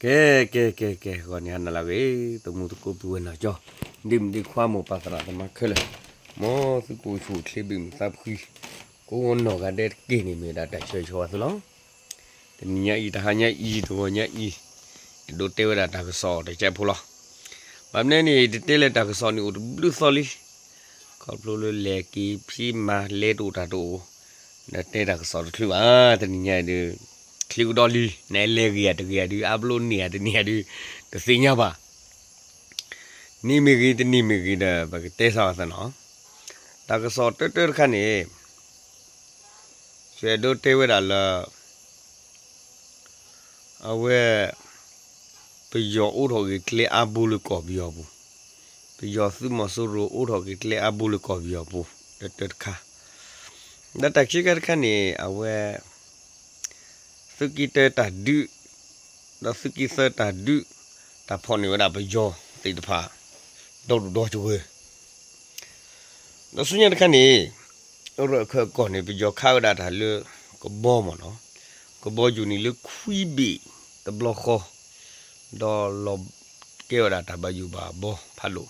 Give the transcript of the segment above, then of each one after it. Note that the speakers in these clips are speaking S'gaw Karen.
ကဲ ကဲ ကဲ ကဲ ဂီၤန့ၣ်ဟါနၤလၢအဂ့ၤ, သမူသကိးပုၢ်ဝဲၢ်နီၢ်ကၠီ, ဒ့မုၣ်ဒ့ခွါ မိၢ်ပၢ်သရၣ်သမါခဲလၢာ်, မ်သုကအိၣ်ဆူၣ်အိၣ်ချ့ ဘၣ်မုာ်သးဖှံ, ကိးနီၢ်ဂၤဒဲးတက့ၢ်န့ၣ် မ့ၢ်ဝဲဒၣ်တၢ်ဆၢဂ့ၤဆၢဝါသုလီၤ. တနံၤညါအံၤ တဟါညါအံၤ တဂီၤညါအံၤ, အဲၣ်ဒိးတဲဝဲဒၣ်တၢ်ကစီၣ်တစဲးဖိလီၤ. ဘၣ်မနုၤန့ၣ် တတဲလၢတၢ်ကစီၣ်န့ၣ် အိၣ်တဘျုးသီလံ. ခီဖျိလၢလဲၤက့ၤဖံးမၤလဲၤတအိၣ်တၢ်တအိၣ်, ဒီးတဲတၢ်ကစီၣ်တချုးဘၣ်. တနံၤညါအံၤဒီး ချ့ကဒီးလံ, နလဲၤဂ့ၤဧါတဂ့ၤဧါဒီး အါဘျိန့ၢ်ဧါတန့ၢ်ဧါဒီး တသ့ၣ်ညါဘၣ်. န့ၢ်မ့ၢ်ဂ့ၤ တန့ၢ်မ့ၢ်ဂ့ၤဒီး ပကတဲစၢ်အသးနီၤ. တၢ်ကစီၣ်တၢတၢတခါန့ၣ် ယအဲၣ်ဒိးတဲဝဲဒၣ်လၢ အဝဲ ပယီၤအိးထီၣ်ဂ့ၤကျဲအါဘိလၢကီၢ်ပယီၤပူၤ, ပယီၤသုးမီၤစိရိၤအိးထီၣ်ဂ့ၤကျဲအါဘိလၢကီၢ်ပယီၤပူၤ တၢတၢတခါ, ဒီးတၢ်ခံခါတခါန့ၣ် အဝဲ သုးက့တၢတၢ်ဒုး ဒီးသုးက့သၢတၢ်ဒုး တၢ်ဖီၣ်န့ၢ်ဝဲဒၣ်ပယီၤသ့ၣ်တဖၣ် ဒီဒူၣ်ဒီတဂၢၢ် ဒီးဆူညါတခါန့ၣ် ရၢၢ်ခၢၣ်ကီၢ်န့ၣ် ပယီၤခးဝဲဒၣ်တၢ်လၢကဘီမ့ၢ်နီၤ, ကဘီယူၤန့ၣ်လၢခွံဘ့ၣ်တဘျီဃီ, ဒီးလီၤကဲဝဲဒၣ်တၢ်ဘၣ်ယိၣ်ဘၣ်ဘီဖးဒိၣ်.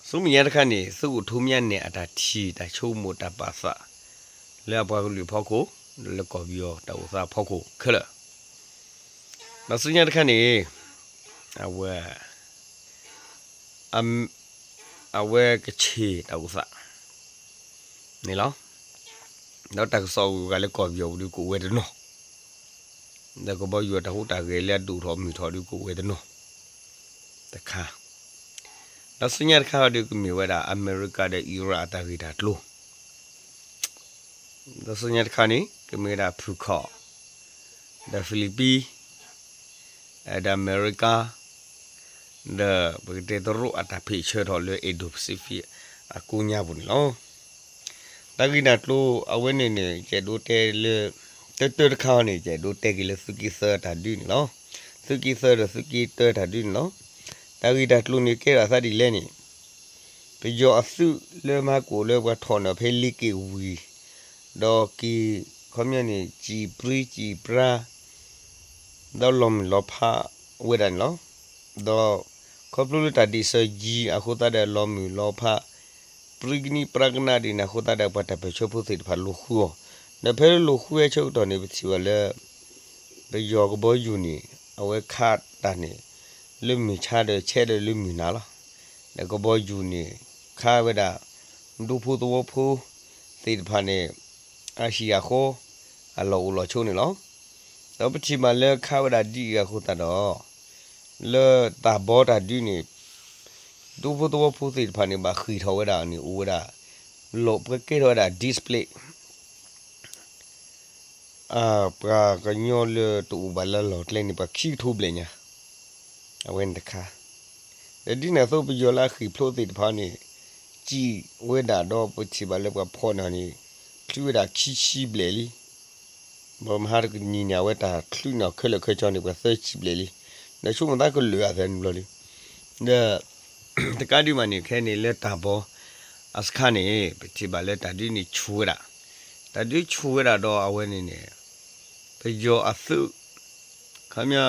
ဆူမဲာ်ညါတခါန့ၣ် သုးခိၣ်ထူမၠါနဲၣ်အတၢ်ထံၣ်တၢ်ဆိကမိၣ်တၢ်ပာ်သး လၢအပှၤကလုာ်အဖီခိၣ် ဒီးလၢကီၢ်ပယီၤတၢ်အိၣ်သးအဖီခိၣ်ခဲလၢာ် ဒီးဆူညါတခါန့ၣ် အဝဲ အဝဲကဆ့ၣ်တၢ်အိၣ်သးန့ၣ်လီၤ. ဒီးတၢ်ကစီၣ်အဂုၤအဂၤလၢကီၢ်ပယီၤပူၤဒုးကအိၣ်ဝဲတနီၤ, ဒီးကဘီယူၤအတၢ်ဟူးတၢ်ဂဲၤလၢအဒိၣ်ထီၣ်မုၢ်ထီၣ်ဒုးကအိၣ်ဝဲတနီၤတခါ, ဒီးဆူညါတခါဒုးကမ့ၢ်ဝဲဒၣ်အမဲရကၤဒီးအံရၣ်အတၢ်ဂ့ၢ်တၢ်ကျိၤ ဒီးဆူညါတခါန့ၣ် ကမ့ၢ်ဝဲဒၣ်ဖုခီၣ် ဒီးဖံလံးပံၣ် ဒီးအမဲရကၤ ဒီးပကတဲတရူးအတၢ်ဖ့ၣ်ဆၢထီၣ်လၢ Indo-Pacific အကိးညါပူၤန့ၣ်လီၤ. တၢ်ဂ့ၢ်တၢ်ကျိၤအဝဲန့ၣ်န့ၣ် ယအဲၣ်ဒိးတဲလၢ တၢတၢတခါန့ၣ် ယအဲၣ်ဒိးတဲက့ၤလၢသုးက့သၢတၢ်ဒုးန့ၣ်လီၤ. သုးက့သၢဒီးသုးက့တၢတၢ်ဒုးန့ၣ်လီၤ. တၢ်ဂ့ၢ်တၢ်ကျိၤန့ၣ်ကဲထီၣ်အသးဒ်လဲၣ်န့ၣ် ပယီၤအသုးလၢမၤကိၣ်လၢပှၤထီၣ်န့ၢ်ဖဲလ့က့ၣ်ဝံၤ, ဒီးက့ၤ ခီပညီန့ၣ် စံၣ်ပြံစံၣ်ပြါ ဒီးလီၤမုၢ်လီၤဖးဝဲဒၣ်န့ၣ်လီၤ. ဒီးခီဖျိလၢတၢ်ဒ့ၣ်စၢၤယံၤအဃိသတးဒီးလီၤမုၢ်လီၤဖး ပြံကနံပြါကနၣ်ဒ်န့ၣ်အဃိသတးဒီး ပှၤတၢ်ပၢၢ်ဆၢဖိသ့ၣ်တဖၣ်လိာ်ဃုအီၤ, ဒီးဖဲလၢလိာ်ဃုဝဲဆၢကတီၢ်န့ၣ် ပထံၣ်ဘၣ်လၢ ပယီၤကဘီယူၤန့ၣ် အဝဲခးတၢ်န့ၣ် လၢမုၢ်ဆါဒီးဆဲးဒီးလၢမုၢ်နၤလီၤ. ဒီးကဘီယူၤန့ၣ် ခးဝဲဒၣ် ဒူဖိသဝီဖိသ့ၣ်တဖၣ်န့ၣ် အဟံၣ်အဃီ အလီၢ်အိၣ်လီၢ်ဆိးန့ၣ်လီၤ. ဒီးပထံၣ်ဘၣ်လၢခးဝဲဒၣ်ဒ်အံၤအဃိသတးဒီး လၢတၢ်ဘီတၢ်ဒုးန့ၣ် ဒူဖိသဝီဖိသ့ၣ်တဖၣ်န့ၣ် ဘၣ်ဃ့ၢ်ထီၣ်ဝဲဒၣ်န့ၣ် အိၣ်ဝဲဒၣ် လီၤပှဲၤကဲထီၣ်ဝဲဒၣ် display ပှၤကညီလၢတအိၣ်ဘၣ်လၢလီၢ်ကျဲန့ၣ် ပှၤခံကထိဘျဲၣ်ညါ, အဝဲန့ၣ်တခါ, ဒီးဒ်န့ၣ်အသိးပယီၤလၢအဃ့ၢ်ဖျိးသ့ၣ်တဖၣ်န့ၣ် စံၣ်ဝဲဒၣ်ဒီးပထံၣ်ဘၣ်လၢပှၤဖီၣ်န့ၢ်န့ၣ် ချုးဝဲဒၣ်ခံဆံဘျဲၣ်လံ. ဘၣ်မဟါတနံၤန့ၣ် အဝဲတၢ်ချုးန့ၢ်ခဲလၢာ်ခဲဆ့န့ၣ် ပှၤသၢဆံဘျဲၣ်လံ. ဒီးဆိကမိၣ်သးကလၢာ်အသးန့ၣ်ဘျီလံ. ဒီး တကးဒံးဘၣ်န့ၣ် ခဲအံၤန့ၣ်လၢတၢ်ဘီအစခါန့ၣ် ပထံၣ်ဘၣ်လၢတၢ်ဒုးန့ၣ်ဆူၣ်ဝဲဒၣ်, တၢ်ဒုးဆူၣ်ဝဲဒၣ်ဒီးအဝဲန့ၣ်န့ၣ် ပယီၤအသုး ခီပညီ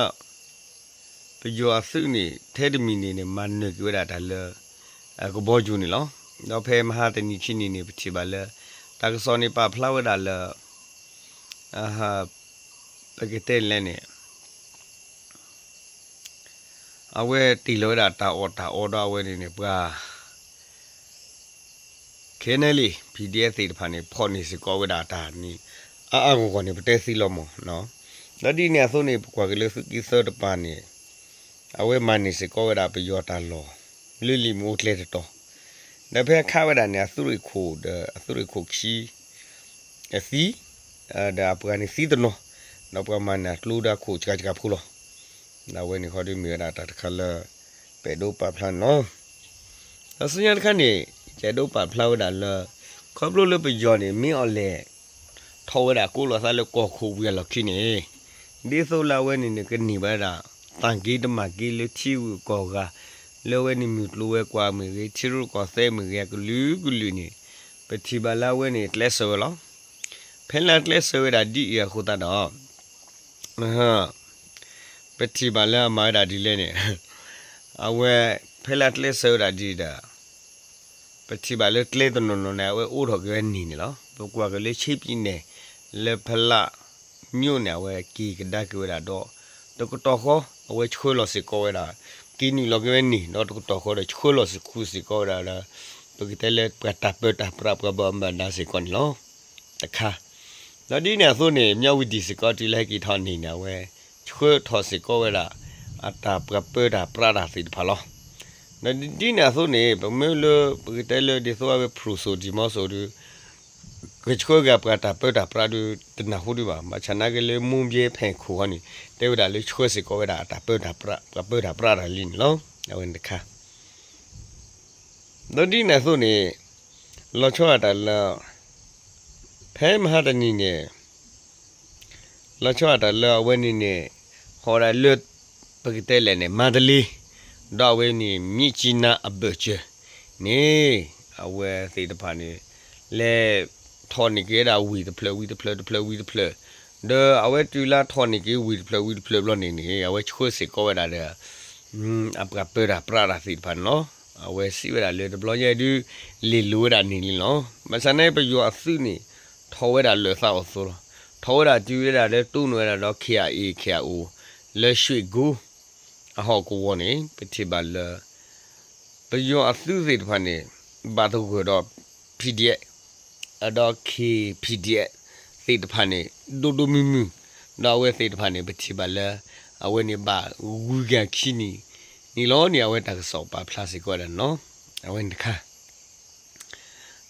ပယီၤအသုးန့ၣ် ထဲတမံၤန့ၣ်န့ၣ် မၤနၢၤက့ၤဝဲဒၣ်တၢ်လၢ ကဘီယူၤန့ၣ်လီၤ. ဒီးဖဲမဟါတနံၤခံနံၤန့ၣ် ပထံၣ်ဘၣ်လၢ တၢ်ကစီၣ်န့ၣ်ပာ်ဖျါဝဲဒၣ်လၢ ပကတဲလဲၣ်န့ၣ် အဝဲတ့ၢ်လီၤဝဲဒၣ်တၢ်အီၣ်တၢ်အီဒီးအဝဲန့ၣ်န့ၣ် ပှၤ ခဲန့ၣ်လံ PDF သ့ၣ်တဖၣ်န့ၣ် ဖီၣ်န့ၢ်စ့ၢ်ကီးဝဲဒၣ်တၢ်န့ၣ် အါအါဂီၢ်ဂီၢ်န့ၣ် ပတဲသ့လီၤမး. ဒီးဒ်န့ၣ်အသိးန့ၣ် ပကွၢ်က့ၤလၢသုးက့သၢတပၤန့ၣ် အဝဲမၤန့ၢ်စ့ၢ်ကီးဝဲဒၣ်ပယီၤတၢ်လီၢ် လၢလံာ်မ့ၢ်အိၣ်ကျဲတတီၤ, ဒီးဖဲခးဝဲဒၣ်န့ၣ် အသုးရ့ၣ်ခိၣ်ဒီးအသုးရ့ၣ်ခိၣ်ခံ အသံ ဒီးအပှၤန့ၣ်သံတနီၤ, ဒီးပှၤမၤန့ၢ်အကျိဒီးအခိၣ်စှၤစှၤဖိလီၤ. ဒီးအဝဲန့ၣ်ခီဒုးမ့ၢ်ဝဲဒၣ်တၢ်တခါလၢ ပအဲၣ်ဒိးပာ်ဖျါန့ၣ်လီၤ. ဒီးဆူညါတခါန့ၣ် ယအဲၣ်ဒိးပာ်ဖျါဝဲဒၣ်လၢ ခီဖျိလၢပယီၤန့ၣ် မ့ၢ်အီၤလဲၣ် ထီၣ်ဝဲဒၣ်ကိးလီၤသးလၢကီၢ်ခိၣ်ဝံၤအလီၢ်ခံန့ၣ် ဒ်သိးလၢအဝဲန့ၣ်န့ၣ် ကန့ၢ်ဘၣ်ဝဲဒၣ် သၣ်က့တမၤက့လၢထံဂုၤကီၢ်ဂၤ လၢအဝဲန့ၣ်မုၢ်ကျိၤဝဲၤကွာ်မ့ၢ်ဂ့ၤ ထံရူၢ်ကီၢ်သဲးမ့ၢ်ဂ့ၤ အကလုာ်ကလုာ်န့ၣ် ပထံၣ်ဘၣ်လၢအဝဲန့ၣ်ကျဲးစၢးဝဲလီၤ. ဖဲလၢအကျဲးစၢးဝဲဒၣ်ဒ်အံၤအဃိသတးဒီး ပ ပထံၣ်ဘၣ်လၢအမၤဝဲဒၣ်ဒ်လဲၣ်န့ၣ်, အဝဲဖဲလၢအကျဲးစၢးဝဲဒၣ်ဒ်ဒီး ပထံၣ်ဘၣ်လၢကျဲတနီၤနီၤန့ၣ် အဝဲအိးထီၣ်က့ၤဝဲန့ၣ်န့ၣ်လီၤ. ပကွၢ်က့ၤလၢဆ့ပံနဲၣ် လၢဖလး မြို့န့ၣ် အဝဲက့ၤကဒါက့ၤဝဲဒၣ်ဒီး တကတီၢ်ဃီ အဝဲဆှၢလီၤစ့ၢ်ကီးဝဲဒၣ် က့ၤနုာ်လီၤက့ၤဝဲန့ၣ် ဒီးတကတီၢ်ဃီဒီးဆှၢလီၤစ့ၢ်ကီးဝဲဒၣ်လၢ ပကတဲလၢပှၤတၢ်ပၢတၢ်ပြးပှၤဘၣ်မူဘၣ်ဒါစ့ၢ်ကီးန့ၣ်လီၤ. တခါ ဒီးဒ်န့ၣ်အသိးန့ၣ် မၠၣ်ဝတံၤစ့ၢ်ကီးတုၤလၢဟဲက့ၤထီၣ်န့ၢ်န့ၣ် အဝဲဆှၢထီၣ်စ့ၢ်ကီးဝဲဒၣ် အတၢ်ပှၤပၢတၢ်ပြးတၢ်သ့ၣ်တဖၣ်လီၤ. ဒီးဒ်န့ၣ်အသိးန့ၣ် ပမ့ၢ်လၢပကတဲလၢဒ်သိးအဝဲဖရူၣ်စိၤဒံၣ်မီစိၤဒီး ကဆှၢက့ၤပှၤတၢ်ပၢတၢ်ပြးဒီး တနၢ်ဟူဒံးဘၣ်. ဘၣ်ဆၣ်နာ်က့လၢမူဘဲဖဲခိၣ်ဃီန့ၣ် တဲဝဲဒၣ်လၢဆှၢစ့ၢ်ကီးဝဲဒၣ်အတၢ်ပၢတၢ်ပြး ပှၤပၢတၢ်ပြးတၢ်လံန့ၣ်လီၤ. အဝဲန့ၣ်တခါ ဒီးဒ်န့ၣ်အသိးန့ၣ် လီၤဆီဒၣ်တၢ်လၢ ဖဲမဟါတနံၤန့ၣ် လီၤဆီဒၣ်တၢ်လၢအဝဲန့ၣ်န့ၣ် ဟီၣ်ဒၣ်လၢ ပကတဲလဲၣ်န့ၣ် မန္တလေး ဒီးအဝဲန့ၣ် မြစ်ကြီးနား အဘက်ခြမ်းန့ၣ် အဝဲသ့ၣ်တဖၣ်န့ၣ် လဲၤထီၣ်န့ၢ်က့ၤဝဲဒၣ်ဝ့ၢ်တဖျၢၣ်ဝံၤတဖျၢၣ် တဖျၢၣ်ဝံၤတဖျၢၣ် ဒီးအဝဲတုၤလၢထီၣ်န့ၢ်က့ၤဝ့ၢ်တဖျၢၣ်ဝံၤတဖျၢၣ်ဘျီန့ၣ်န့ၣ် အဝဲဆှၢစ့ၢ်ကီးဝဲဒၣ်ဒီး အပှၤပၢတၢ်ပြးတၢ်သ့ၣ်တဖၣ်န့ၣ်လီၤ. အဝဲစံးဝဲဒၣ်လၢတဘျီညါဒုး လ့ၣ်လိၤဝဲဒၣ်န့ၣ်လံလီၤ. ဘၣ်ဆၣ်န့ၣ် ပယီၤအသုးန့ၣ် ထီၣ်ဝဲဒၣ်လၢာ်သးအီၤအသိးလီၤ. ထီၣ်ဝဲဒၣ်တုၤဝဲဒၣ်လၢတိၢ်နီၣ်ဝဲဒၣ်ဒီး ခ့ၣ်အ့ၣ် ခ့ၣ်အအိၣ် လၢရွှ့ၣ်ကိ အဟီၣ်ကဝီၤန့ၣ် ပထံၣ်ဘၣ်လၢ ပယီၤအသုးသ့ၣ်တဖၣ်န့ၣ် ဘၣ်သဂၢၢ်ဒီး PDF ဒီး ခ့ၣ် PDF သ့ၣ်တဖၣ်န့ၣ် ဒိၣ်ဒိၣ်မုၢ်မုၢ် ဒီးအဝဲသ့ၣ်တဖၣ်န့ၣ် ပထံၣ်ဘၣ်လၢ အဝဲန့ၣ်ဘၣ်ဂုၤကၤခံနံၣ်န့ၣ်လီၤန့ၣ် အဝဲတၢ်ကစီၣ်ပာ်ဖျါစ့ၢ်ကီးဝဲဒၣ်န့ၣ်လီၤ. အဝဲန့ၣ်တခါ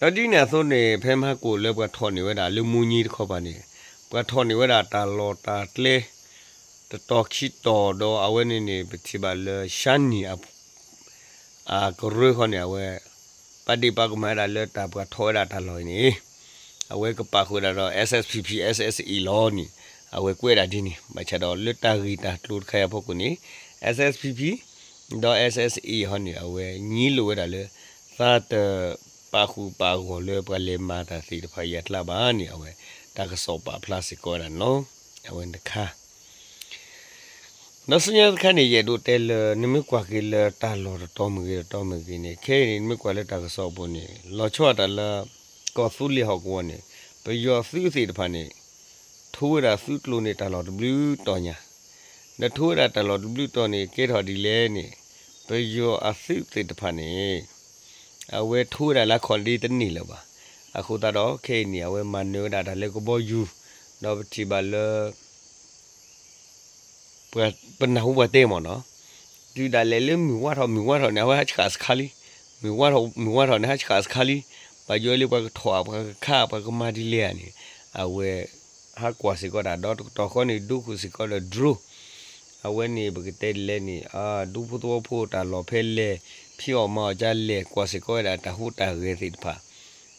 ဒီးဒ်န့ၣ်အသိးန့ၣ် ဖဲမဟါကိၣ်လၢပှၤထီၣ်န့ၢ်ဝဲဒၣ်လၢမူညံတခီပၤန့ၣ် ပှၤထီၣ်န့ၢ်ဝဲဒၣ်တၢ်လီၢ်တၢ်ကျဲ တတီၤခံတီၤဒီးအဝဲန့ၣ်န့ၣ် ပထံၣ်ဘၣ်လၢ ရှမ်းနီၢ် အကရၢခီန့ၣ် အဝဲ ပာ်ဒ့ၣ်ပာ်ကမၣ်ဝဲဒၣ်လၢတၢ်ပှၤထီၣ်ဝဲဒၣ်တၢ်လီၢ်အံၤန့ၣ် အဝဲကပာ်ဃုာ်ဒၣ်ဒီး SSPP SSA လီၤန့ၣ် အဝဲကွဲးဒၣ်ဒ်န့ၣ် ဘၣ်ဆၣ်ဒီးလၢတၢ်ဂ့ၢ်တၢ်ကျိၤတခါအံၤအဖီခိၣ်န့ၣ် SSPP ဒီး SSA ဟီန့ၣ် အဝဲငြီလိာ်ဝဲဒၣ်လၢ သးတပာ်ဃုာ်ပာ်ဂီၢ်လၢပှၤလဲၤမၤတၢ်သ့ၣ်တဖၣ်အံၤအကျါဘၣ်န့ၣ် အဝဲတၢ်ကစီၣ်ပာ်ဖျါစ့ၢ်ကီးဝဲဒၣ်န့ၣ်လီၤ. အဝဲန့ၣ်တခါ ဒီးဆူညါတခါန့ၣ် ယအဲၣ်ဒိးတဲလၢ နမ့ၢ်ကွၢ်က့ၤလၢတၢ်လီၢ်တတီၤမ့ၢ်ဂ့ၤတတီၤမ့ၢ်ဂ့ၤန့ၣ် ခဲအံၤန့ၣ် နမ့ၢ်ကွၢ်လၢတၢ်ကစီၣ်အပူၤန့ၣ် လီၤဆီဒၣ်တၢ်လၢ ကီၢ်သူလ့ၤဟီၣ်ကဝီၤန့ၣ် ပယီၤအသုးသ့ၣ်တဖၣ်န့ၣ် ထိဝဲဒၣ်သုးကျိၤန့ၣ် တၢ်လီၢ်တဘျုးတီၤညါ ဒီးထိဝဲဒၣ်တၢ်လီၢ်တဘျုးတီၤန့ၣ် ကဲထီၣ်ဒ်လဲၣ်န့ၣ် ပယီၤအသုးသ့ၣ်တဖၣ်န့ၣ် အဝဲထိဝဲဒၣ်လၢအခီၣ်ဒ့တန့ၢ်လၢၤဘၣ်. အဃိသတးဒီး ခဲအံၤန့ၣ် အဝဲမၤနၢၤဝဲဒၣ်တၢ်လၢကဘီယူၤ ဒီးပထံၣ်ဘၣ်လၢ ပနၢ်ဟူပှၤတဲမ့ၢ်နီၤ, တုၤဒၣ်လဲာ်လၢမုၢ်ဝါထီၣ် မုၢ်ဝါထီၣ်န့ၣ် အဝဲဟးဆှးစခါလံ, မုၢ်ဝါထီၣ် မုၢ်ဝါထီၣ်န့ၣ် ဟးဆှးစခါလံ, ပှၤယိၤလၢပှၤကထီၣ် ပှၤကခး ပှၤကမၤဒ်လဲၣ်န့ၣ် အဝဲ ဟးကွၢ်စ့ၢ်ကီးဒၣ်ဒီးတကတီၢ်ဃီန့ၣ် ဒိးဃုာ်စ့ၢ်ကီးဒီး drone အဝဲန့ၣ် ပကတဲဒ်လဲၣ်န့ၣ် ဒူဖိသဝီဖိတၢ်လီၢ်ဖဲလဲၣ် ဖံးအီၣ်မၤအီၣ်ဒ်လဲၣ် ကွၢ်စ့ၢ်ကီးဝဲဒၣ်တၢ်ဟူးတၢ်ဂဲၤသ့ၣ်တဖၣ်,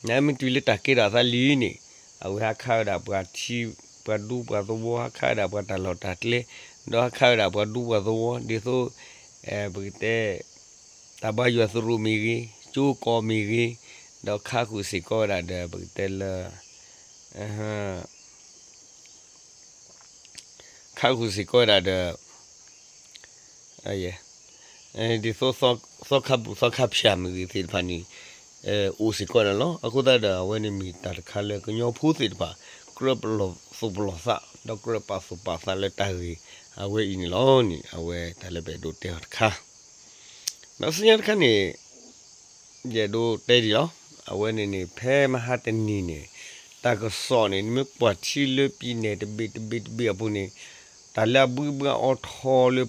နမ့ၢ်တုၤလၢတၢ်ကဲထီၣ်အသးလံန့ၣ် အဝဲဟးခးဝဲဒၣ်ပှၤထံ ပှၤဒူပှၤသဝီ ဟးခးဝဲဒၣ်ပှၤတၢ်လီၢ်တၢ်ကျဲ, ဒီးဟးခးဝဲဒၣ်ပှၤဒူပှၤသဝီ ဒ်သိး ပကတဲ တၢ်ဘါယွၤသရူးမ့ၢ်ဂ့ၤ, ကၠိကီၢ်မ့ၢ်ဂ့ၤ, ဒီးခးဃုာ်စ့ၢ်ကီးဝဲဒၣ်ဒီး ပကတဲလၢ ခးဃုာ်စ့ၢ်ကီးဝဲဒၣ်ဒီး ဒ်သိး သီခါပူၤသီခါဖၠၣ်မ့ၢ်ဂ့ၤသ့ၣ်တဖၣ်န့ၣ် အိၣ်စ့ၢ်ကီးန့ၣ်လီၤ. အဃိသတးဒီး အဝဲန့ၣ်မ့ၢ်တၢ်တခါလၢကညီဖိသ့ၣ်တဖၣ် ကြၢးပလီၢ်သူၣ်ပလီၢ်သး ဒီးကြၢးပာ်သူၣ်ပာ်သးလၢတၢ်ဂ့ၢ်အဝဲအံၤန့ၣ်လီၤန့ၣ် အဝဲတၢ်လၢပအဲၣ်ဒိးတဲအီၤတခါ ဒီးဆူညါတခါန့ၣ် ယအဲၣ်ဒိးတဲဒ်လီၤ. အဝဲန့ၣ်န့ၣ် ဖဲမဟါတနံၤန့ၣ် တၢ်ကစီၣ်န့ၣ် နမ့ၢ်ကွၢ်ထံလၢပံၤနဲၣ်တဘ့ၣ်တဘ့ၣ်တဘ့ၣ်အပူၤန့ၣ် တၢ်လၢအဘှံးဘှါအီထီလၢ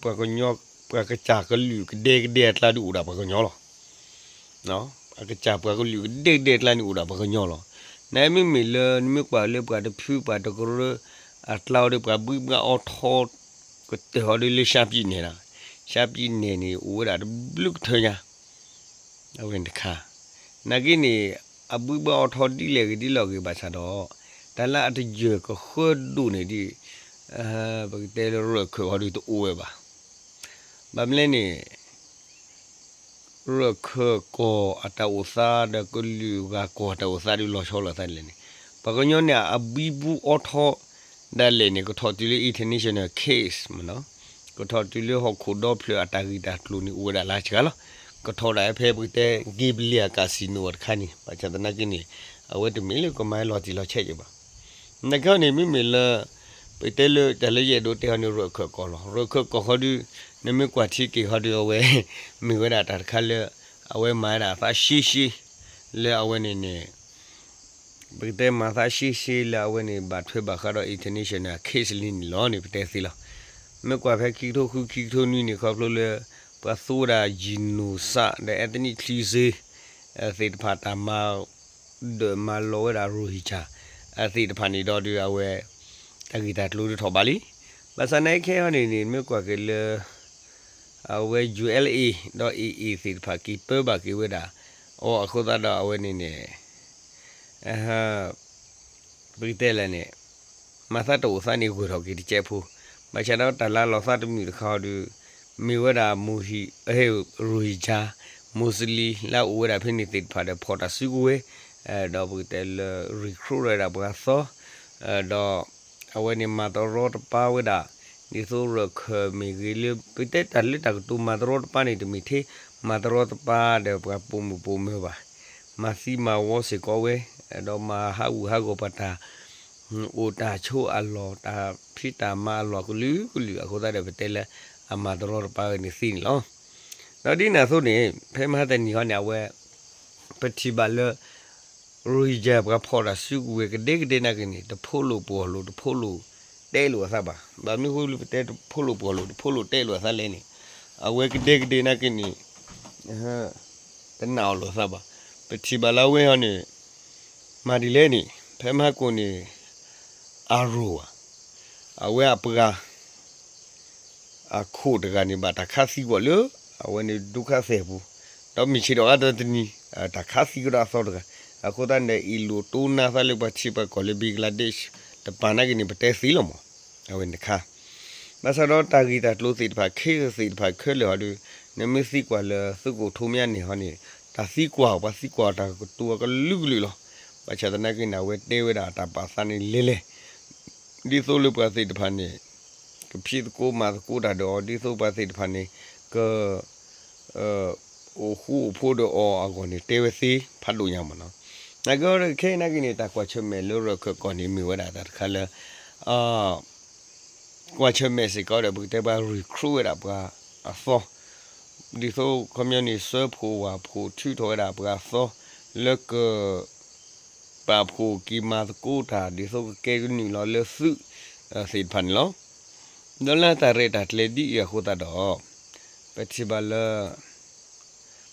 ပှၤကညီ ပှၤကစၢ်ကလုာ်ကဒဲကဒဲအကျါဒုးအိၣ်ဒၣ်ပှၤကညီလီၤ. အကစၢ်ပှၤကလုာ်ကဒဲကဒဲအကျါန့ၣ်အိၣ်ဒၣ်ပှၤကညီလီၤ. နမ့မ့ၢ်လၢ နမ့ၢ်ကွၢ်လၢပှၤတဖုပှၤတကရၢ အကျါအီၤဒီးပှၤဘှံးဘှါအီထီ ကတၢၢ်အီၤဒီးလၢရှါပံၤနဲၣ်လီၤ. ရှါပံၤနဲၣ်န့ၣ် အိၣ်ဝဲဒၣ်တဘျုးကထၢညါ အဝဲတခါ နာ်က့န့ၣ် အဘှံးဘှါအီထီဒ်လဲၣ်ဂ့ၤဒ်လဲၣ်ဂ့ၤဘၣ်ဆၣ်ဒီး တၢ်လၢအတယၢၢ်ကဃၢဒိၣ်န့ၣ်ဒ် ပကတဲလၢရၢၢ်ခၢၣ်ဃီဒုးတအိၣ်ဝဲဘၣ်. ဘၣ်မနုၤလဲၣ်န့ၣ် ရၢၢ်ခၢၣ်ကီၢ်အတၢ်အိၣ်သးဒီးကလုာ်ဂၤကီၢ်တၢ်အိၣ်သးဒုးလီၤဆီလိာ်သးဒ်လဲၣ်န့ၣ် ပှၤကညီန့ၣ် အဘှံးဘှါအီထီဒၣ်လဲာ်န့ၣ် ကထီၣ်တုၤလၢ international case မ့ၢ်နီၤ ကထီၣ်တုၤလၢဟီၣ်ခိၣ်ဒီဖျၢၣ်အတၢ်ဂ့ၢ်တၢ်ကျိၤန့ၣ် အိၣ်ဝဲဒၣ်လၢစှၤလီၤ. ကထီၣ်ဒၣ်ဖဲပကတဲ Gaylord Casino တခါန့ၣ် ဘၣ်ဆၣ်သနာ်က့န့ၣ် အဝဲတမ့ၢ်လၢကမၤလီၤတံၢ်လီၤဆဲးက့ၤဘၣ်. နာ်က့န့ၣ် မ့မ့ၢ်လၢ ပတဲလၢတၢ်လၢယအဲၣ်ဒိးတဲဟီန့ၣ် ရၢၢ်ခၢၣ်ကီၢ်လီၤ. ရၢၢ်ခၢၣ်ကီၢ်ဃီဒုး နမ့ၢ်ကွၢ်ထံက့ၤဃီဒုး အဝဲ မ့ၢ်ဝဲဒၣ်တၢ်တခါလၢ အဝဲမၤဝဲဒၣ်အသးရှဲရှဲ လၢအဝဲန့ၣ်န့ၣ် ပကတဲမၤသးရှဲရှဲလၢအဝဲန့ၣ် ဘၣ်ထွဲဘၣ်ဃးဒီး international case လံန့ၣ်လီၤန့ၣ် ပတဲသ့လီၤ. မ့ၢ်ကွၢ်ဖဲခံကထိဃု ခံကထိနွံန့ၣ် ခီဖျိလၢ ပှၤသူဝဲဒၣ် genocide ဒီး ethnic cleansing သ့ၣ်တဖၣ်တၢ်မၤ ဒၢးမၤလီၤဝဲဒၣ် Rohingya အသ့ၣ်တဖၣ်န့ၣ်ဒီးဒုးအဝဲ တၢ်ဂ့ၢ်တၢ်ကျိၤဒုးထီၣ်ဘးလံ. ဘၣ်ဆၣ်နာ်က့ခဲအံၤန့ၣ်န့ၣ် မ့ၢ်ကွၢ်က့ၤလၢ အဝဲ ယူၣ်အဲလ်အ့ ဒီး AA သ့ၣ်တဖၣ် က့ၤပၢဘၣ်က့ၤဝဲဒၣ်အီၤအဃိသတးဒီး အဝဲန့ၣ်န့ၣ် ပကတဲလဲၣ်န့ၣ် မၤသးတအိၣ်သးန့ၣ် ဂၢၢ်ထီၣ်က့ၤတကဲးဖိ, ဘၣ်ဆၣ်ဒီးတၢ်လၢလီၤသးတမုာ်တခါအီၤဒီး မ့ၢ်ဝဲဒၣ် Rohingya Muslim လၢအအိၣ်ဝဲဒၣ်ဖဲန့ၣ်သ့ၣ်တဖၣ်ဒီး ဖီၣ်တၢ်စုကဝဲၤ, ဒီးပကတဲလၢ recruit ဝဲဒၣ်ပှၤသီ, ဒီး အဝဲန့ၣ်မၤတရီတပါဝဲဒၣ် ဒ်သိးရၢၢ်ခၢၣ်မ့ၢ်ဂ့ၤလၢ ပတဲတၢ်လၢတၢ်ကတိၤမၤတရီတပါန့ၣ် တမ့ၢ်ထဲ မၤတရီတပါဒီးပှၤပိာ်မုၣ်ပိာ်မၢၤဘၣ်, မၤသံမၤဝီစ့ၢ်ကီးဝဲ, ဒီးမၤဟးဂူာ်ဟးဂီၤပှၤတၢ် အိၣ်တၢ်ဆိးအလီၢ် တၢ်ဖံးတၢ်မၤအလီၢ်ကလုာ်ကလုာ် အဃိသတးဒီးပတဲလၢ အမၤတရီတပါဝဲန့ၣ်သ့န့ၣ်လီၤ. ဒီးဒ်န့ၣ်အသိးန့ၣ် ဖဲမဟါတနံၤဟီန့ၣ် အဝဲ ပထံၣ်ဘၣ်လၢ Rohingya ပှၤဖီၣ်တၢ်စုကဝဲၤကဒဲကဒဲနာ်က့န့ၣ် တဖိးလိာ်ပှီၢ်လိာ် တဖိးလိာ်တဲလိာ်အသးဘၣ်. ဘၣ်မနုၤအဃိလၢပတဲတဖိးလိာ်ပှီၢ်လိာ် တဖိးလိာ်တဲလိာ်အသးလဲၣ်န့ၣ် အဝဲကဒဲကဒဲနာ်က့န့ၣ် တနာ်အီၤလိာ်အသးဘၣ်. ပထံၣ်ဘၣ်လၢအဝဲဟီန့ၣ် မၤဒ်လဲၣ်န့ၣ် ဖဲမဟါကိၣ်န့ၣ် အရိၣ်ဧါ, အဝဲအပှၤ အခိၣ်တဂၤန့ၣ် ဘၣ်တၢ်ခးသံကွံာ်လၢ အဝဲန့ၣ်ဒုက္ခသည်ပူၤ, ဒီးမုၢ်ဆ့ၣ်ထီၣ်အါတနံၤ တၢ်ခးသံကဒီးအသီတဂၤ, အဃိသတးန့ၣ် အ့ၣ်လိာ်တိနါသးလၢပှၤထံပှၤကီၢ်လၢ Bangladesh တပၤနာ်က့န့ၣ် ပတဲသ့လီၤမး, အဝဲန့ၣ်တခါ ဘၣ်ဆၣ်ဒီးတၢ်ဂ့ၢ်တၢ်ကျိၤသ့ၣ်တဖၣ် ခဲသ့ၣ်တဖၣ်ခဲလၢာ်ဟီဒီး နမ့ၢ်သံကွၢ်လၢသုးခိၣ်ထူမ့ၢ်န့ၣ်ဟီန့ၣ် တၢ်သံကွၢ် ပှၤသံကွၢ်တၢ်ကတိၤအကလုာ်ကလုာ်လီၤ. ဘၣ်ဆၣ်သနာ်က့န့ၣ် အဝဲတဲဝဲဒၣ်တၢ်ပာ်သးန့ၣ်လဲၤလဲၤ ဒ်သိးလၢပှၤသ့ၣ်တဖၣ်န့ၣ် ကဖံးသကိးမၤသကိးတၢ်ဒီးအီၤ ဒ်သိးပှၤသ့ၣ်တဖၣ်န့ၣ် က အိၣ်ဃူအိၣ်ဖိးဒီးအီၤအဂီၢ်န့ၣ် တဲဝဲသ့ဖးဒိၣ်ညါမးနီၤ. နာ်က့ခဲအံၤနာ်က့န့ၣ် တၢ်ကွၢ်ဆၢၣ်မဲာ်လၢရၢၢ်ခၢၣ်ကီၢ်န့ၣ် မ့ၢ်ဝဲဒၣ်တၢ်တခါလၢ ကွၢ်ဆၢၣ်မဲာ်စ့ၢ်ကီးဒီး ပကတဲပှၤ recruit ဝဲဒၣ်ပှၤအသီ, ဒ်သိးခီပညီန့ၣ် စၢဖှိၣ်ဝၣ်ဖှိၣ်ထုးထီၣ်ဝဲဒၣ်ပှၤအသီ လၢက ပာ်ဖှိၣ်က့ၤမၤသကိးတၢ် ဒ်သိးကကဲကနုာ်လီၤလၢသုးသ့ၣ်တဖၣ်န့ၣ်လီၤ. ဒီးလၢတၢ်ရဲၣ်တၢ်ကျဲၤဒ်အံၤအဃိသတးဒီး ပထံၣ်ဘၣ်လၢ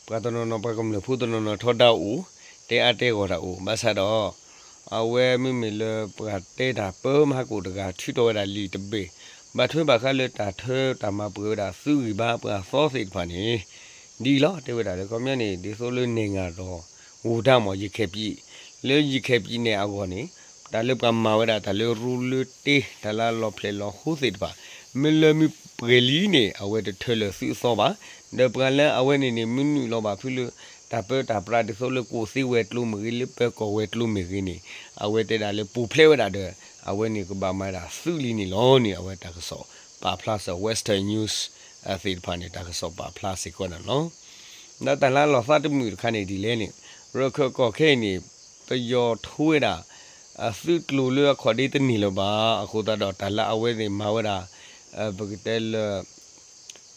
ပှၤတနီၤနီၤ ပှၤကမျၢၢ်ဖိတနီၤနီၤထီဒါအိၣ် တဲအါတဲဂီၢ်တၢ်အိၣ် ဘၣ်ဆၣ်ဒီး အဝဲမ့မ့ၢ်လၢပှၤတဲတၢ်ပၢမဟါကိၣ်တဂၤ ထုးထီၣ်ဝဲဒၣ်လံာ်တဘ့ၣ် ဘၣ်ထွဲဘၣ်ဃးလၢတၢ်ထၢတၢ်မၤပှဲၤဝဲဒၣ်သုးဂံၢ်ဘါပှၤအသီသ့ၣ်တဖၣ်န့ၣ် ဒ်အံၤလီၤ. တဲဝဲဒၣ်လၢခီပညီန့ၣ် ဒ်သိးလၢနဲၣ်ဂၤဒီး ဝူၤတၢ်မ့ၢ်ယခဲပံး လၢယခဲပံးန့ၣ်အဂီၢ်န့ၣ် တၢ်လၢပှၤမၤဝဲဒၣ်တၢ်လၢရူလၢတ့ တၢ်လၢအလီၤဖျဲၣ်လီၤဟိသ့ၣ်တဖၣ် မ့ၢ်လၢမ့ၢ်ပှဲၤလံန့ၣ် အဝဲတထၢလၢာ်သုးအသီဘၣ်. ဒီးပှၤလၢအဝဲန့ၣ်န့ၣ် မ့ၢ်နုာ်လီၤဘၣ်ဖုလၢ တၢ်ပၢတၢ်ပြးဒ်သိးလၢကအိၣ်သ့ဝဲၤကျိၤမ့ၢ်ဂ့ၤ လၢပၢၤကီၢ်ဝဲၤကျိၤမ့ၢ်ဂ့ၤန့ၣ် အဝဲတဲဒၣ်လၢပူၤဖျဲးဝဲဒၣ်ဒီး အဝဲန့ၣ်ကဘၣ်မၤဒၣ်သုးလံန့ၣ်လီၤန့ၣ် အဝဲတၢ်ကစီၣ်ပာ်ဖျါစၢၤ Western News သ့ၣ်တဖၣ်န့ၣ် တၢ်ကစီၣ်ပာ်ဖျါစ့ၢ်ကီးန့ၣ်လီၤ. ဒီးတၢ်လၢအလီၤသးတမုာ်တခါန့ၣ်ဒ်လဲၣ်န့ၣ် ရၢၢ်ခၢၣ်ကီၢ်ခဲအံၤန့ၣ် ပယီၤထိဝဲဒၣ် အသုးကျိၤလၢအခီၣ်ဒ့တန့ၢ်လၢၤဘၣ် အဃိသတးဒီးတၢ်လၢအဝဲသ့ၣ်မၤဝဲဒၣ် ပကတဲလၢ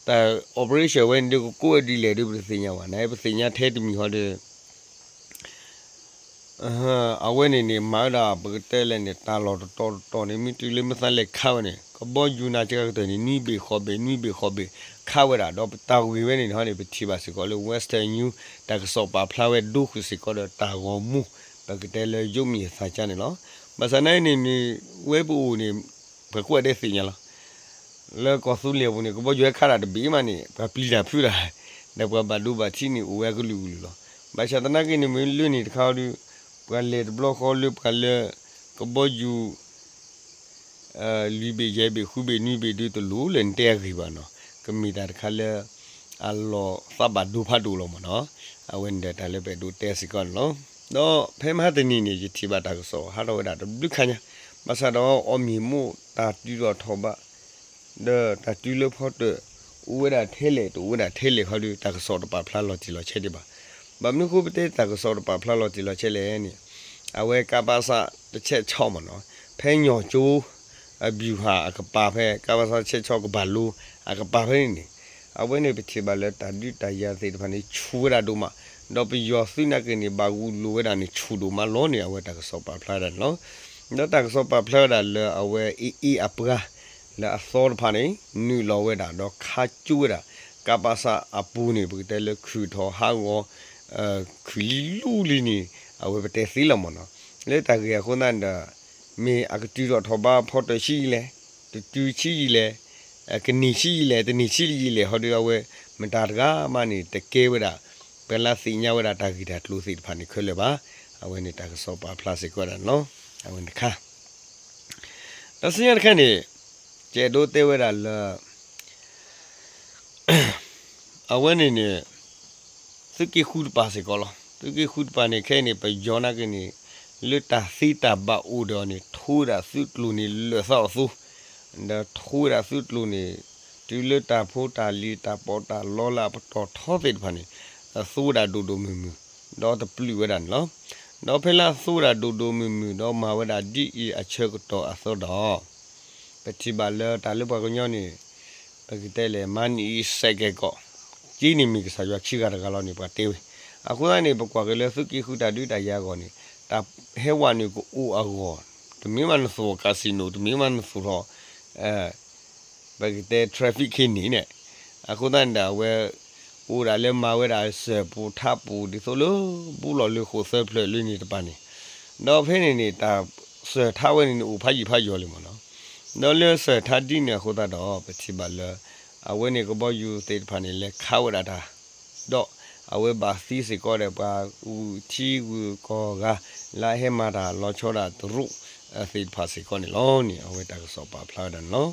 တၢ် operation ဝဲန့ၣ်ဒုးကကိးဝဲဒ်လဲၣ်ဒုးပတသ့ၣ်ညါဘၣ် နပသ့ၣ်ညါထဲတမံၤဟီဒီး အဝဲန့ၣ်န့ၣ် မၤဝဲဒၣ်ပကတဲလဲၣ်န့ၣ် တၢ်လီၢ်တတီၤတတီၤန့ၣ် မ့ၢ်တုၤလၢမ့ၢ်သးလဲၤခးဝဲန့ၣ် ကဘီယူၤနၤစှၤကတၢၢ်န့ၣ် နွံဘ့ၣ်ဃိးဘ့ၣ် နွံဘ့ၣ်ဃိးဘ့ၣ် ခးဝဲဒၣ် ဒီးပတၢ်ဂ့ၢ်ဝဲန့ၣ်ဟီန့ၣ် ပထံၣ်ဘၣ်စ့ၢ်ကီးလၢ Western News တၢ်ကစီၣ်ပာ်ဖျါဝဲဒိဃုာ်စ့ၢ်ကီးဒီးတၢ်ဂီၤမူ ပကတဲလၢယိမံၤအသးကါန့ၣ်လီၤ. ဘၣ်ဆၣ်နာ်အံၤန့ၣ်န့ၣ် ဝဲပအိၣ်န့ၣ် ပှၤကွၢ်ဒဲးသ့ၣ်ညါလီၤ လၢကီၢ်သူလ့ၤအပူၤန့ၣ် ကဘီယူၤဟဲခးတၢ်တဘ့ၣ်မးန့ၣ် ပှၤပျံၤတၢ်ဖုးတၢ် ဒီးပှၤဘၣ်ဒိဘၣ်ထံးန့ၣ် အိၣ်ဝဲအကလုာ်ကလုာ်လီၤ. ဘၣ်ဆၣ်သနာ်က့န့ၣ် မ့ၢ်လၢန့ၣ်တခါအီၤဒီး ပှၤလဲၤတဘျီဃီလၢပှၤလၢ ကဘီယူၤ လွံၢ်ဘ့ၣ်ယဲၢ်ဘ့ၣ်ဃုဘ့ၣ်နွံဘ့ၣ်ဒုးတလိၣ်လၢနတဲအဂ့ၢ်ဘၣ်နီၤ ကမ့ၢ်တၢ်တခါလၢ အလီၤသးဘၣ်ဒိဖးဒိၣ်လီၤမးနီၤ အဝဲန့ၣ်ဒီးတၢ်လၢပအဲၣ်ဒိးတဲစ့ၢ်ကီးန့ၣ်လီၤ. ဒီးဖဲမဟါတနံၤန့ၣ် ယထံၣ်ဘၣ်တၢ်ကစီၣ်ဟးထီၣ်ဝဲဒၣ်တဘျုးခါညါ ဘၣ်ဆၣ်ဒီးအီၤမ့ၢ်မိၣ်တၢ်တုၤထီၣ်ထီၣ်ဘၣ် ဒီးတၢ်တုၤလၢဖီတၢၣ် အိၣ်ဝဲဒၣ်ထဲလဲၣ် တအိၣ်ဝဲဒၣ်ထဲလဲၣ်ခီဒီး တၢ်ကစီၣ်တပာ်ဖျါလီၤတံၢ်လီၤဆဲးဒံးဘၣ်. ဘၣ်မနုၤဃိပတဲတၢ်ကစီၣ်တပာ်ဖျါလီၤတံၢ်လီၤဆဲးလဲၣ်န့ၣ်, အဝဲကပစ တဆဲးဆီမ့ၢ်နီၤ, ဖဲညီၣ်ကၠိ အဗျူဟာ အကပၤဖဲ ကပစ တဆဲးဆီကဘၣ်လိ အကပၤဖဲန့ၣ်န့ၣ်, အဝဲန့ၣ်ပထံၣ်ဘၣ်လၢတၢ်ဒုးတၢ်ယၤသ့ၣ်တဖၣ်န့ၣ် ဆူၣ်ဝဲဒၣ်ဒိၣ်မး, ဒီးပယီၤသုးနာ်က့န့ၣ် ဘၣ်ဂူာ်လိာ်ဝဲဒၣ်န့ၣ် ဆူၣ်ဒိၣ်မးလီၤန့ၣ် အဝဲတၢ်ကစီၣ်ပာ်ဖျါဝဲဒၣ်န့ၣ်လီၤ. ဒီးတၢ်ကစီၣ်ပာ်ဖျါဝဲဒၣ်လၢအဝဲအ့ၣ်အ့ၣ်အပှၤ လၢအသီတဖၣ်န့ၣ် နုာ်လီၤဝဲဒၣ် ဒီးခးကၠိဝဲဒၣ် ကပစ အပူၤန့ၣ် ပကတဲလၢခုၣ်ထီၣ်ဟးဂီၤ ခုၣ်လံလူလံန့ၣ် အဝဲပတဲသ့လီၤမ့ၢ်နီၤ. လၢတၢ်ဂ့ၢ်အဃိသတးဒီး မ့ၢ်အကတုၤထီၣ်ထီၣ်ဘးဖီတၢၣ်ဆံးယံာ်လဲၣ်, တတုၤဆံးယံာ်လဲၣ်, ကန့ၢ်ဆံးယံာ်လဲၣ်, တန့ၢ်ဆံးယံာ်လဲၣ် ဟီဒီးအဝဲ မတၤတဂၤမးန့ၣ် တကဲဝဲဒၣ် ပှၤလၢသ့ၣ်ညါဝဲဒၣ်တၢ်ဂ့ၢ်တၢ်ကျိၤသ့ၣ်တဖၣ်န့ၣ်ခဲလၢာ်ဘၣ်. အဝဲန့ၣ်တၢ်ကစီၣ်ပာ်ဖျါစ့ၢ်ကီးဝဲဒၣ်န့ၣ်လီၤ. အဝဲန့ၣ်တခါ ဒီးဆူညါတခါန့ၣ် ကအဲၣ်ဒိးတဲဝဲဒၣ်လၢ အဝဲန့ၣ်န့ၣ် သုးက့ဃုတပၤစ့ၢ်ကီးလီၤ. သုးက့ဃုတပၤန့ၣ် ခဲအံၤန့ၣ် ပယီၤနာ်က့န့ၣ် လၢတၢ်သ့တၢ်ဘၣ်အိၣ်ဒီးအီၤန့ၣ် ထိဝဲဒၣ်သုးကျိၤန့ၣ်လၢာ်သးအီၤအသိး, ဒီးထိဝဲဒၣ်သုးကျိၤန့ၣ် တုၤလၢတၢ်ဖိတၢ်လံၤတၢ်ပီးတၢ်လီလၢအပတီၢ်ထီသ့ၣ်တဖၣ်န့ၣ် အသူဝဲဒၣ်ဒိၣ်ဒိၣ်မုၢ်မုၢ်, ဒီးတပျုာ်ဝဲဒၣ်န့ၣ်လီၤ. ဒီးဖဲလၢအသူဝဲဒၣ်ဒိၣ်ဒိၣ်မုၢ်မုၢ် ဒီးမၤဝဲဒၣ်ဒ်အံၤအဆၢကတီၢ်အသိးဒီး ပထံၣ်ဘၣ်လၢတၢ်လၢပှၤကညီန့ၣ် ပကတဲလဲၣ် မၤနံၤအံၤစဲးကဲးကီး, က့န့ၣ်မ့ၢ်ကစၢ်ယွၤခံဂၤတဂၤလီၤန့ၣ် ပှၤတဲဝဲ. အဃိသတးန့ၣ် ပကွၢ်က့ၤလၢသုးက့ဃုတၢ်ဒုးတၢ်ယၤအဂီၢ်န့ၣ် တၢ်ဟဲဝဲန့ၣ်ကအိၣ်အဂီၢ်, တမ့ၢ်ဘၣ်နသူၣ် casino, တမ့ၢ်ဘၣ်နသူၣ်ထီၣ် ပကတဲ traffic ခ့န့ၣ်န့ၣ်, အဃိသတးန့ၣ်ဒီး အဝဲအိၣ်ဒၣ်လၢမၤဝဲဒၣ်စၢၢ်ပူၤထးပူၤ ဒ်သိးလၢ ဘူးလီၤလၢဃိာ်သၢဖျၢၣ်လၢန့ၣ်တပၤန့ၣ်, ဒီးဖဲန့ၣ်န့ၣ် တၢ်စၢၢ်ထးဝဲန့ၣ်န့ၣ် အိၣ်ဖးယံာ်ဖးယီၤလံမ့ၢ်နီၤ. ဒီးလၢစၢၢ်ထးဒ်န့ၣ်အဃိသတးဒီး ပထံၣ်ဘၣ်လၢ အဝဲန့ၣ်ကဘီယူၤသ့ၣ်တဖၣ်န့ၣ် လဲၤခးဝဲဒၣ်တၢ် ဒီးအဝဲဘၣ်သံစ့ၢ်ကီးဒီးပှၤဂုၤထံဂုၤကီၢ်ဂၤ လၢအဟဲမၤတၢ်လီၤဆီဒၣ်တရူးသ့ၣ်တဖၣ်စ့ၢ်ကီးန့ၣ်လီၤန့ၣ် အဝဲတၢ်ကစီၣ်ပာ်ဖျါဝဲဒၣ်န့ၣ်လီ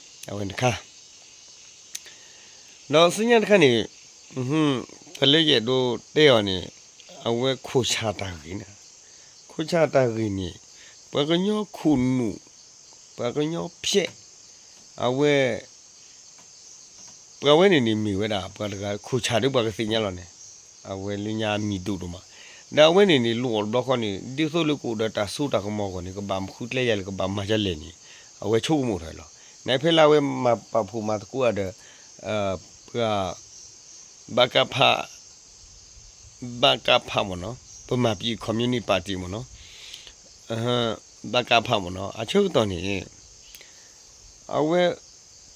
ၤ. အဝဲတခါ ဒီးဆူညါတခါန့ၣ် တၢ်လၢယအဲၣ်ဒိးတဲအီၤန့ၣ် အဝဲခိၣ်ဆၣ်တၢ်ဂ့ၢ်န့ၣ်, ခိၣ်ဆၣ်တၢ်ဂ့ၢ်န့ၣ် ပှၤကညီခိၣ်နူာ်, ပှၤကညီဖျဲး, အဝဲ ပှၤဝဲန့ၣ်န့ၣ်မ့ၢ်ဝဲဒၣ် ပှၤတဂၤခိၣ်ဆၣ်ဒီးပှၤကသ့ၣ်ညါလီၤန့ၣ်, အဝဲလၢညါအမံၤဒိၣ်ဒိၣ်မး, ဒီးအဝဲန့ၣ်န့ၣ် လိၣ်အီၣ်တဘျီဃီန့ၣ် ဒ်သိးလၢကအိၣ်ဒီးတၢ်စိတၢ်ကမီၤအဂီၢ်န့ၣ် ကဘၣ်မၤဃုကျဲယၤလဲၣ် ကဘၣ်မၤဒ်လဲၣ်န့ၣ် အဝဲဆိကမိၣ်ထီၣ်လီၤ. နဖဲလၢအဝဲမၤပာ်ဖှိၣ်မၤသကိးဒီး ပှၤ ဘကဖ ဘကဖ မ့ၢ်နီၤ, ဗမာပြည်ကွန်မြူနစ်ပါတီ မ့ၢ်နီၤ, ဘကဖ မ့ၢ်နီၤ, အဆၢကတီၢ်န့ၣ် အဝဲ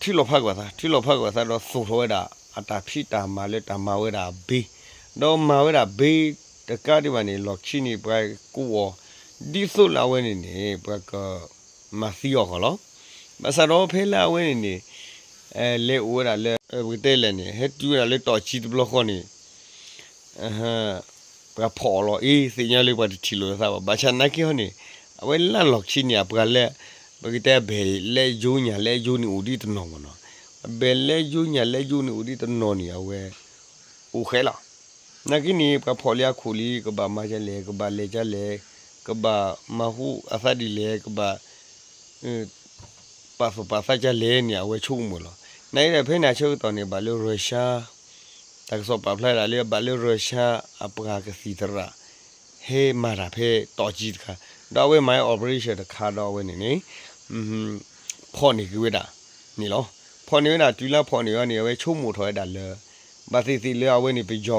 ထုးလီၤဖးကွၢ်သး ထုးလီၤဖးကွၢ်သးဒီးသိၣ်ထီၣ်ဝဲဒၣ် အတၢ်ဖံးတၢ်မၤလၢတၢ်မၤဝဲဒၣ်အဘ့ၣ်, ဒီးမၤဝဲဒၣ်ဘ့ၣ်တကးဒံးဘၣ်န့ၣ် လီၢ်ခံန့ၣ် ပှၤကိးအီၤ ဒ်သိးလၢအဝဲန့ၣ်န့ၣ် ပှၤက မၤသံအီၤဃီလီၤ. ဘၣ်ဆၣ်ဒီးဖဲလၢအဝဲန့ၣ်န့ၣ် လဲၤအိၣ်ဝဲဒၣ်လၢ ပကတဲလဲၣ်န့ၣ် ဟဲတုၤဝဲဒၣ်လၢတီၢ်ဆံတဘျီဃီန့ၣ် ပှၤဖီၣ်အီၤလီၤအ့ သ့ၣ်ညါလၢပှၤတထံၣ်လိာ်သးဘၣ်. ဘၣ်ဆၣ်နာ်က့ဟီန့ၣ် အဝဲလၢလီၢ်ခံန့ၣ် အပှၤလၢ ပကတဲအဘဲၣ်လဲယိညၣ်လဲယိန့ၣ်အိၣ်ဒံးတနီၤမ့ၢ်နီၤ, အဘဲၣ်လဲယိညၣ်လဲယိန့ၣ်အိၣ်ဒံးတနီၤန့ၣ် အဝဲ အိၣ်ဃဲလီၤ. နာ်က့န့ၣ် ပှၤဖီၣ်လံအခိၣ်လံ ကဘၣ်မၤဒ်လဲၣ် ကဘၣ်လဲၤဒ်လဲၣ် ကဘၣ်မၤဟူအသးဒ်လဲၣ် ကဘၣ် ပာ်သူၣ်ပာ်သးဒ်လဲၣ်န့ၣ် အဝဲဆိကမိၣ်လီၤ. နာ်က့ဒီးဖဲန့ၣ်အဆၢကတီၢ်န့ၣ် ဘၣ်လၢ Russia တၢ်ကစီၣ်ပာ်ဖျါဒၣ်လၢ ဘၣ်လၢ Russia အပှၤကသံၣ်သရၣ် ဟဲမၤတၢ်ဖဲတီၢ်ကံတခါ, ဒီးအဝဲမၤ operation တခါဒီးအဝဲန့ၣ်န့ၣ် ဖီၣ်န့ၢ်က့ၤဝဲဒၣ်န့ၣ်လီၤ. ဖီၣ်န့ၢ်ဝဲဒၣ်တုၤလၢဖီၣ်န့ၢ်အီၤန့ၣ် အဝဲဆိကမိၣ်ထီၣ်ဝဲဒၣ်လၢ ဘၣ်သ့ၣ်သ့ၣ်လၢအဝဲန့ၣ်ပယီၤ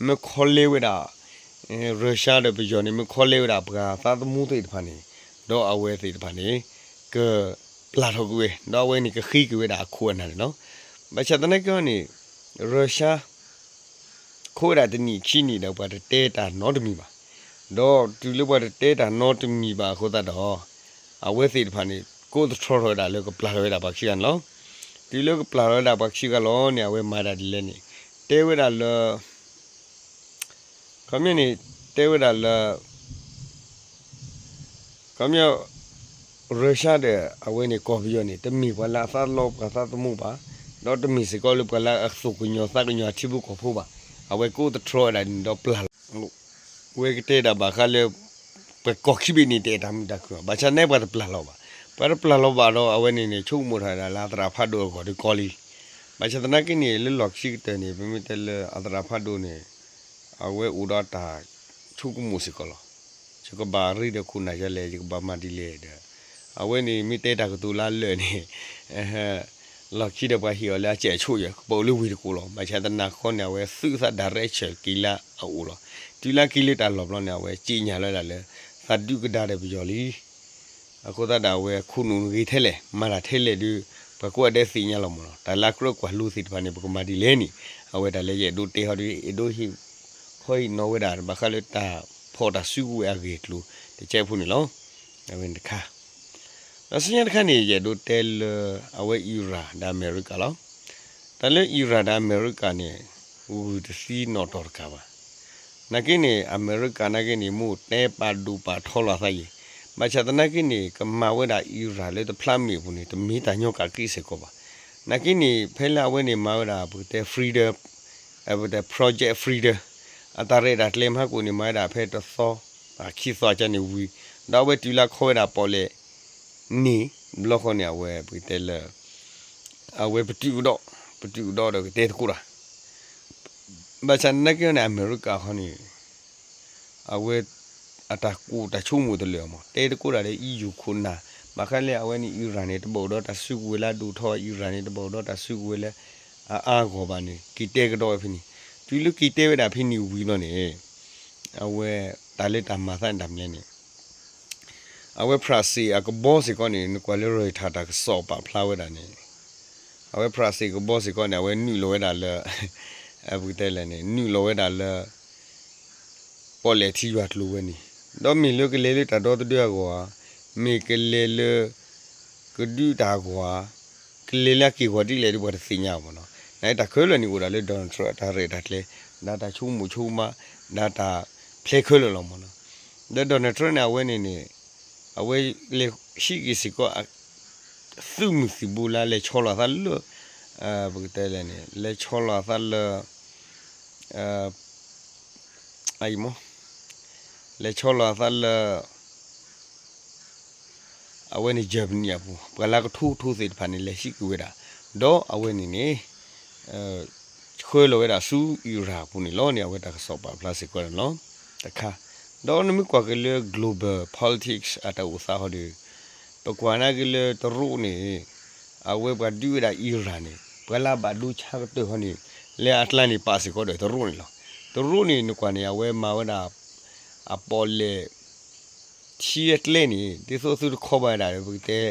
မ့ၢ်ခီလဲဝဲဒၣ် Russia ဒီးပယီၤန့ၣ် မ့ၢ်ခီလဲဝဲဒၣ်ပှၤသးသမူသ့ၣ်တဖၣ်န့ၣ် ဒီးအဝဲသ့ၣ်တဖၣ်န့ၣ် ကပျၢ်ထီၣ်ကွံာ်ဝဲ ဒီးအဝဲန့ၣ်ကဃ့က့ၤဝဲဒၣ်အခိၣ်အနၢ်န့ၣ်လီၤ. ဘၣ်ဆၣ်သနာ်က့န့ၣ် Russia ခိးဝဲဒၣ်တနံၣ်ခံနံၣ်ဒီးပှၤတတဲတၢ်နီတမံၤဘၣ်. ဒီးတုၤလၢပှၤတတဲတၢ်နီတမံၤဘၣ်အဃိသတးဒီး အဝဲသ့ၣ်တဖၣ်န့ၣ် ကိးသတြီထီၣ်ဝဲဒၣ်လၢကပျၢ်ထီၣ်ဝဲဒၣ်ပှၤခံဂၤန့ၣ်လီၤ. တုၤလၢကပျၢ်ထီၣ်ဝဲဒၣ်ပှၤခံဂၤလီၤန့ၣ် အဝဲမၤဒၣ်ဒ်လဲၣ်န့ၣ် တဲဝဲဒၣ်လၢ ခီပညီန့ၣ် တဲဝဲဒၣ်လၢ ခီပညီ Russia ဒီး အဝဲန့ၣ်ကီၢ်ပယီၤန့ၣ် တမ့ၢ်ပှၤလၢအသးလီပှၤသးသမူဘၣ်, ဒီးတမ့ၢ်စ့ၢ်ကီးလၢပှၤလၢအသူၣ်ကညီၤသးကညီၤအထံဖိကီၢ်ဖိဘၣ်. အဝဲကိးသတြီဝဲဒၣ်န့ၣ်ဒီးပျၢ်လီၤ. ဝဲကတဲဒၣ်ဘၣ်ဃးလၢ ပှၤကီၢ်ခံဘ့ၣ်န့ၣ် တအဲၣ်တၢ်မုာ်တၢ်ခုၣ်ဘၣ်. ဘၣ်ဆၣ်န့ၣ်ပှၤတပျၢ်လီၤဘၣ်. ပှၤတပျၢ်လီၤဘၣ်ဒီး အဝဲန့ၣ်န့ၣ် ဆိကမိၣ်ထီၣ်ဝဲဒၣ်လၢအသရၣ်ဖးဒိၣ်အဂီၢ်ဒီးကီလံ. ဘၣ်ဆၣ်သနာ်က့န့ၣ် လၢလီၢ်ခံကတၢၢ်န့ၣ် ပမ့ၢ်တဲလၢအသရၣ်ဖးဒိၣ်န့ၣ် အဝဲအိၣ်ဒီးတၢ်ဆိကမိၣ်စ့ၢ်ကီးလီၤ. ယကဘၣ်ရ့ဒီးခိၣ်နၢ်ယလဲၣ်, ယကဘၣ်မၤဒ်လဲၣ်ဒီး အဝဲန့ၣ်မ့ၢ်တဲတၢ်ကတိၤလၢအလၢာ်န့ၣ် လီၢ်ခံဒီးပှၤဟ့ၣ်အီၤလၢအစဲးအဆိယဲၢ် ကပာ်အိၣ်လၢဝ့ၢ်တကိးလီၤ. ဘၣ်ဆၣ်သနာ်က့န့ၣ် အဝဲသုးသး direction က့ၤလၢအအိၣ်လီၤ. တုၤလၢက့ၤလၢတၢ်လီၢ်ဘျီန့ၣ် အဝဲစံးညါလီၤဝဲဒၣ်လၢ သးဒုးကဒါဒီးပယီၤလံ. အဃိသတးဒီးအဝဲခိၣ်နူာ်ဂ့ၤထဲလဲၣ် မၤတၢ်ထဲလဲၣ်ဒီး ပှၤကိးဂၤဒဲးသ့ၣ်ညါလီၤမ့ၢ်နီၤ. တၢ်လၢအကြၢးကွၢ်လိသ့ၣ်တဖၣ်န့ၣ် ပကမၤဒ်လဲၣ်န့ၣ် အဝဲဒၣ်လၢယအဲၣ်ဒိးတဲဟီဒီး အဲၣ်ဒိးဟ့ၣ် ခီဟ့ၣ်နီၤဝဲဒၣ် ဘၣ်ဃးလၢတၢ်ဖီၣ်တၢ်စုကဝဲၤအဂ့ၢ်အကျိၤတကဲဖိန့ၣ်လီၤ. အဝဲန့ၣ်တခါ ဒီးဆူညါတခါန့ၣ် ယအဲၣ်ဒိးတဲလၢ အဝဲအံရၣ်ဒီးအမဲရကၤလီၤ. တၢ်လၢအံရၣ်ဒီးအမဲရကၤန့ၣ် ဂုာ်တသံနီၣ်တီၢ်တကးဘၣ်. နာ်က့န့ၣ် အမဲရကၤနာ်က့န့ၣ် မိၢ်တဲပာ်ဒိၣ်ပာ်ထီလီၤအသးယံၤ, ဘၣ်ဆၣ်သနာ်က့န့ၣ် ကမၤဝဲဒၣ်အံရၣ်လၢတဖျါမ့ၢ်အပူၤန့ၣ် တမ့ၢ်တၢ်ညီကးက့ၢ်စ့ၢ်ကီးဘၣ်. နာ်က့န့ၣ် ဖဲလၢအဝဲန့ၣ်မၤဝဲဒၣ် ပကတဲ freedom ပကတဲ Project Freedom အတၢ်ရဲၣ်တၢ်ကျဲၤမဟါကိၣ်န့ၣ် မၤဝဲဒၣ်ဖဲတသီ ခံသီကန့ၣ်ဝံၤ, ဒီးအဝဲတုၤလၢခီဝဲဒၣ်ပီၣ်လဲၣ်န့ၣ် ဘျီဃီန့ၣ် အဝဲပကတဲလၢ အဝဲပတုာ်ကဒီး, ပတုာ်ကဒီးဒီးကတဲသကိးတၢ် ဘၣ်ဆၣ်သနာ်က့န့ၣ် အမဲရကၤဃီန့ၣ် အဝဲ အတၢ်ကိၢ်တၢ်ဆိကမိၣ်တလၢာ်အီၤမး တဲသကိးတၢ်ဒီး အံယူၢ်ခိၣ်နၢ်, ဘၣ်ဃးလၢအဝဲန့ၣ် အံရၣ်န့ၣ် တဘၣ်အိၣ်ဒီးတၢ်စုကဝဲၤလၢအဒိၣ်ထီၣ်, အံရၣ်န့ၣ် တဘၣ်အိၣ်ဒီးတၢ်စုကဝဲၤလၢအအါဂီၢ်ဘၣ်န့ၣ် က့ၤတဲကဒီးဝဲဖဲန့ၣ်, တုၤလၢက့ၤတဲဝဲဒၣ်ဖဲန့ၣ်ဝံၤဘျီန့ၣ် အဝဲတၢ်လၢတၢ်မၤသးန့ၣ်တၢ်မနုၤလဲၣ်န့ၣ် အဝဲဖြၣ်စ့ၣ်အကဘီစ့ၢ်ကီးန့ၣ် နကွၢ်လၢ Reuters တၢ်ကစီၣ်ပာ်ဖျါဝဲဒၣ်န့ၣ် အဝဲဖြၣ်စ့ၣ်ကဘီစ့ၢ်ကီးန့ၣ် အဝဲနုာ်လီၤဝဲဒၣ်လၢ ပကတဲလဲၣ်န့ၣ် နုာ်လီၤဝဲဒၣ်လၢ ပီၣ်လဲၣ်ထံယွၤကျိၤဝဲန့ၣ်, ဒီးမ့ၢ်လၢကလဲၤလၢတၢ်ဒီသဒၢအဂီၢ်ဧါ, မ့ၢ်ကလဲၤလၢ ကဒုးတၢ်အဂီၢ်ဧါ, ကလဲၤလၢအက့ၢ်အဂီၤဒ်လဲၣ်ဒီး ပှၤတသ့ၣ်ညါအီၤမ့ၢ်နီၤ. နတၢ်ခဲလၢာ်န့ၣ်အိၣ်ဒၣ်လၢ Donald Trump အတၢ်ရဲၣ်တၢ်ကျဲၤ, ဒီးတၢ်ဆိကမိၣ်ဆိကမး, ဒီးတၢ်ဖျဲးခဲလၢာ်လီၤမ့ၢ်နီၤ. ဒီး Donald Trump န့ၣ် အဝဲန့ၣ်န့ၣ် အဝဲလဲၤဟံးက့ၤစ့ၢ်ကီး သုးမုၢ်သံၣ်ဘိလၢလဲၤဆီလီၤသးလၢ ပကတဲလဲၣ်န့ၣ် လဲၤဆီလီၤသးလၢ အံၤမ့ၢ် လဲၤဆီလီၤသးလၢ အဝဲန့ၣ် Germany အပူၤ ပှၤလၢကထိကထိသ့ၣ်တဖၣ်န့ၣ် လဲၤဟံးက့ၤဝဲဒၣ်, ဒီးအဝဲန့ၣ်န့ၣ် ဆှၢလီၤဝဲဒၣ်ဆူ Iran အပူၤန့ၣ်လီၤန့ၣ် အဝဲတၢ်ကစီၣ်ပာ်ဖျါစ့ၢ်ကီးန့ၣ်လီၤ. တခါ, ဒီးနမ့ၢ်ကွၢ်က့ၤလၢ global politics အတၢ်အိၣ်သးဟီဒီး ပကွၢ်နာ်က့ၤလၢတရူးန့ၣ် အဝဲပှၤဒုးဝဲဒၣ် Iran န့ၣ် ပှၤလၢအဘၣ်ဒိဆါကတၢၢ်ဟီန့ၣ် လၢအကျါန့ၣ်ပာ်စ့ၢ်ကီးဒီးတရူးန့ၣ်လီၤ. တရူးန့ၣ် နကွၢ်န့ၣ် အဝဲမၤဝဲဒၣ် အပီၣ်လဲၣ် ထံအကျဲန့ၣ် ဒ်သိးသုတခီဘၣ်ဝဲဒၣ် ပကတဲ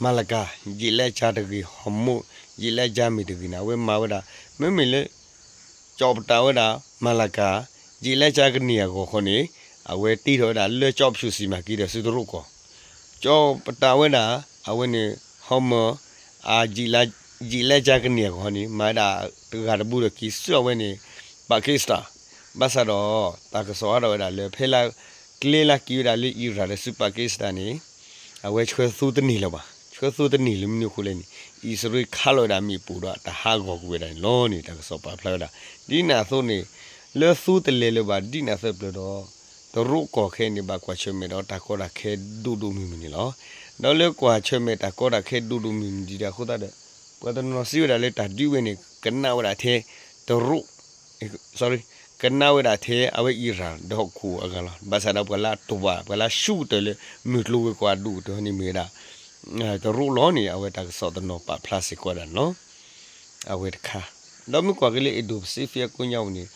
Malacca ယံာ်လၢကၠါတဂ့ၤ Hormuz ယံာ်လၢကၠါမ့ၢ်တဂ့ၤန့ၣ် အဝဲမၤဝဲဒၣ် မ့မ့ၢ်လၢ ကၠီၣ်ပတာ်ဝဲဒၣ် Malacca ယံာ်လၢကၠါကန့ၢ်အဂီၢ်ဃီန့ၣ် အဝဲတ့ထီၣ်ဝဲဒၣ်လၢကၠီၣ်ပဆူၣ်စံၣ်မၤက့ၤဒီးဆူတရူးကီၢ် ကၠီၣ်ပတာ်ဝဲဒၣ် အဝဲန့ၣ် Hormuz အ ယံာ်လၢကၠါကန့ၢ်အဂီၢ်န့ၣ် မၤဝဲဒၣ်တဂၤတဘိဒီးက့ၤဆူအဝဲန့ၣ် Pakistan ဘၣ်ဆၣ်ဒီး တၢ်ကစီၣ်အါထီၣ်ဝဲဒၣ်လၢ ဖဲလၢကျဲလၢက့ၤဝဲဒၣ်လၢ Iran ဒီးဆူ Pakistan န့ၣ် အဝဲဆှၢသိတန့ၢ်လၢၤဘၣ်. ဆှၢသိတန့ၢ်လၢမနုၤအဃိလဲၣ်န့ၣ် အံၣ်စရ့လးခးလီၤဝဲဒၣ်မ့ၣ်ပိၢ်ဒီးတၢ်ဟးဂီၤကွံာ်ဝဲဒၣ်န့ၣ်လီၤန့ၣ် တၢ်ကစီၣ်ပာ်ဖျါဝဲဒၣ်. ဒ်န့ၣ်အသိးန့ၣ် လၢသိတလဲၤလၢၤဘၣ် ဒ်န့ၣ်အသိးတဖျၢၣ်ဒီး တရူးကီၢ်ခဲအံၤန့ၣ် ဘၣ်ကွၢ်ဆၢၣ်မဲာ်ဒီးတၢ်ကီတၢ်ခဲဒိၣ်ဒိၣ်မုၢ်မုၢ်န့ၣ်လီၤ. ဒီးလၢကွၢ်ဆၢၣ်မဲာ်တၢ်ကီတၢ်ခဲဒိၣ်ဒိၣ်မုၢ်မုၢ်ဒ်အဃိသတးဒီး ပှၤတနီၤစံးဝဲဒၣ်လၢတၢ်ဒုးဝဲန့ၣ် ကနၣ်ဝဲဒၣ်ထဲ တရူး sorry ကနၣ်ဝဲဒၣ်ထဲအဝဲ Iran ဒီးဟီၣ်ခိၣ်အဂၤလီၤ. ဘၣ်ဆၣ်ဒီးပှၤလၢအတိာ်ဘၣ် ပှၤလၢအဆူၣ်ကတၢၢ်လၢ မုၢ်ကျိၤဝဲၤကွာ်ဒိၣ်ကတၢၢ်န့ၣ်မ့ၢ်ဝဲဒၣ် တရူးလီၤန့ၣ် အဝဲတၢ်ကစီၣ်တနီၤပာ်ဖျါစ့ၢ်ကီးဒၣ်န့ၣ်လီၤ. အဝဲတခါ ဒီးမ့ၢ်ကွၢ်က့ၤလၢ Indo-Pacific အကိးညါပူၤန့ၣ်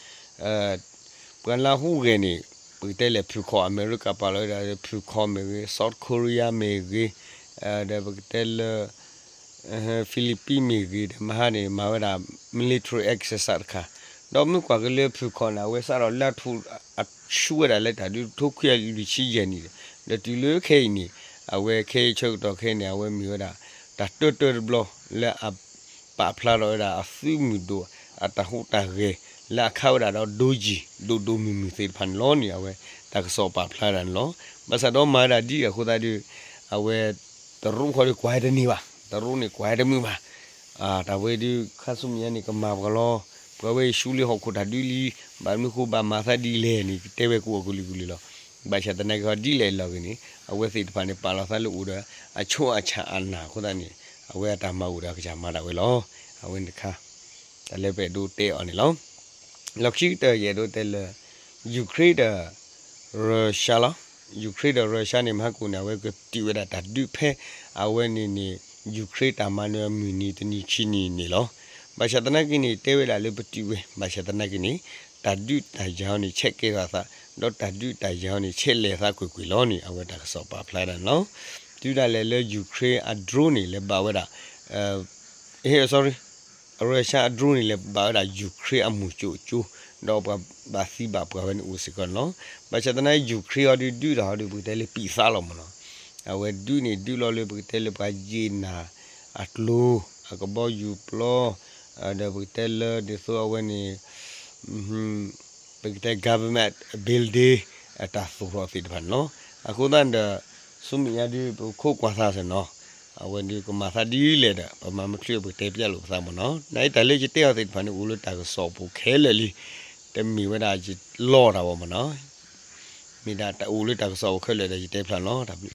ပှၤလၢဟူးဂဲၤန့ၣ် ပကတဲလဲၣ် ဖုၣ်ခီၣ် အမဲရကၤပာ်လီၤဝဲဒၣ် ဖုၣ်ခီၣ်မ့ၢ်ဂ့ၤ South Korea မ့ၢ်ဂ့ၤ ဒီးပကတဲလၢ Philippines မ့ၢ်ဂ့ၤ ဒီးမဟါန့ၣ် မၤဝဲဒၣ် military exercise တခါ ဒီးမ့ၢ်ကွၢ်က့ၤလၢဖုၣ်ခီၣ်န့ၣ် အဝဲစးထီၣ်လၢထူ အဆူၣ်ဝဲဒၣ်လၢတၢ်ဒုးထိခွံကယၤလွံၢ်ဆံယဲၢ်နံၣ်ဒီး ဒီးတုၤလၢခဲအံၤန့ၣ် အဝဲခဲအံၤဆၢကတီၢ်ခဲအံၤန့ၣ် အဝဲမ့ၢ်ဝဲဒၣ် တၢ်တၢတၢတဘျီ လၢအ ပာ်ဖျါထီၣ်ဝဲဒၣ်အသုးမုၢ်ဒိၣ် အတၢ်ဟူးတၢ်ဂဲၤ လၢအခးဝဲဒၣ်ဒီးဒိကံၢ် ဒိၣ်ဒိၣ်မုၢ်မုၢ်သ့ၣ်တဖၣ်န့ၣ်လီၤန့ၣ် အဝဲတၢ်ကစီၣ်ပာ်ဖျါဝဲဒၣ်န့ၣ်လီၤ. ဘၣ်ဆၣ်ဒီးမၤဝဲဒၣ်ဒ်အဃိသတးဒီး အဝဲ တရူးဃီဒီးကွၢ်ဟဲတန့ၢ်ဘၣ်, တရူးန့ၣ်ကွၢ်ဟဲတမုာ်ဘၣ်. တၢ်ဝဲဒုးခါဆူမဲာ်ညါန့ၣ် ကမၤပှၤလီၤ, ပှၤဝဲအံၤဆူလံဟီၣ်ခိၣ်တၢ်ဒုးလံ, ဘၣ်မနုၤဃိဘၣ်မၤသးဒ်လဲၣ်န့ၣ် ကတဲဝဲကိးအကလုာ်ကလုာ်လီၤ. ဘၣ်ဆၣ်သနာ်က့ဟီဒ်လဲၣ်အလီၢ်ဂ့ၤန့ၣ် အဝဲသ့ၣ်တဖၣ်န့ၣ် ပာ်လီၤသးလၢအိၣ်ဒီး အဆိအဆၣ်အနၢ်အဃိသတးန့ၣ် အဝဲအတၢ်မၤအိၣ်ဒီးအကစၢ်မၤဒၣ်ဝဲလီၤ. အဝဲန့ၣ်တခါ တၢ်လၢပအဲၣ်ဒိးတဲအီၤန့ၣ်လီၤ. လီၢ်ခံကတၢၢ်ယအဲၣ်ဒိးတဲလၢ Ukraine ဒီး Russia လီၤ. Ukraine ဒီး Russia န့ၣ် မဟါကိၣ်န့ၣ် အဝဲကတုာ်ဝဲဒၣ်တၢ်ဒုးဖဲ အဝဲန့ၣ်န့ၣ် Ukraine တၢ်မၤနၢၤမုၢ်နံၤတနံၤခံနံၤန့ၣ်လီၤ. ဘၣ်ဆၣ်သနာ်က့န့ၣ် တဲဝဲဒၣ်လၢပတုာ်ဝဲ ဘၣ်ဆၣ်သနာ်က့န့ၣ် တၢ်ဒုးတၢ်ယၤအီၤန့ၣ် ဆဲးကဲထီၣ်အသး ဒီးတၢ်ဒုးတၢ်ယၤအီၤန့ၣ် ဆဲးလဲၤသးကွ့ၢ်ကွ့ၢ်လီၤန့ၣ် အဝဲတၢ်ကစီၣ်ပာ်ဖျါဒၣ်န့ၣ်လီၤ. တုၤဒၣ်လဲာ်လၢ Ukraine အ drone န့ၣ် လဲၤဘၣ်ဝဲဒၣ် sorry Russia အ drone န့ၣ် လဲၤဘၣ်ဝဲဒၣ် Ukraine အမူၢ်ကၠိကၠိ ဒီးပှၤဘၣ်သံဘၣ်ပှၢ်ဝဲန့ၣ်အိၣ်စ့ၢ်ကီးန့ၣ်လီၤ. ဘၣ်ဆၣ်သနာ်က့ Ukraine အီၤဒုးဒုးတၢ်ဟီဒုး ပကတဲလၢပံာ်သးလီၤမ့ၢ်နီၤ. အဝဲဒုးန့ၣ် ဒုးလီၤလၢပကတဲလၢပှၤယ့ၢ်နၢ်အကျိၤ အကဘီယူၤပျီ ဒီးပကတဲလၢဒ်သိးအဝဲန့ၣ် ပကတဲ government building အတၢ်သိၣ်ထီၣ်သ့ၣ်တဖၣ်န့ၣ်လီၤ. အဃိသတးဒီး ဆူမဲာ်ညါဒုး ပခိးကွၢ်သးစ့ၢ်နီၤ, အဝဲဒုးကမၤသးဒ်လဲၣ်ဒီး ပမၤမချုးပကတဲပျဲလိာ်ပသးမ့ၢ်နီၤ. နာ်အံၤတၢ်လၢယတဲအီၤသ့ၣ်တဖၣ်န့ၣ် အိၣ်လၢတၢ်ကစီၣ်ပူၤခဲလၢာ်လံ, တမ့ၢ်ဝဲဒၣ်ယလီတၢ်ဘၣ်မ့ၢ်နီၤ. မ့ၢ်ဒၣ်တၢ်အိၣ်လၢတၢ်ကစီၣ်ပူၤခဲလၢာ်ဒီးယတဲဖျါလီၤ. တၢ်ဘျုး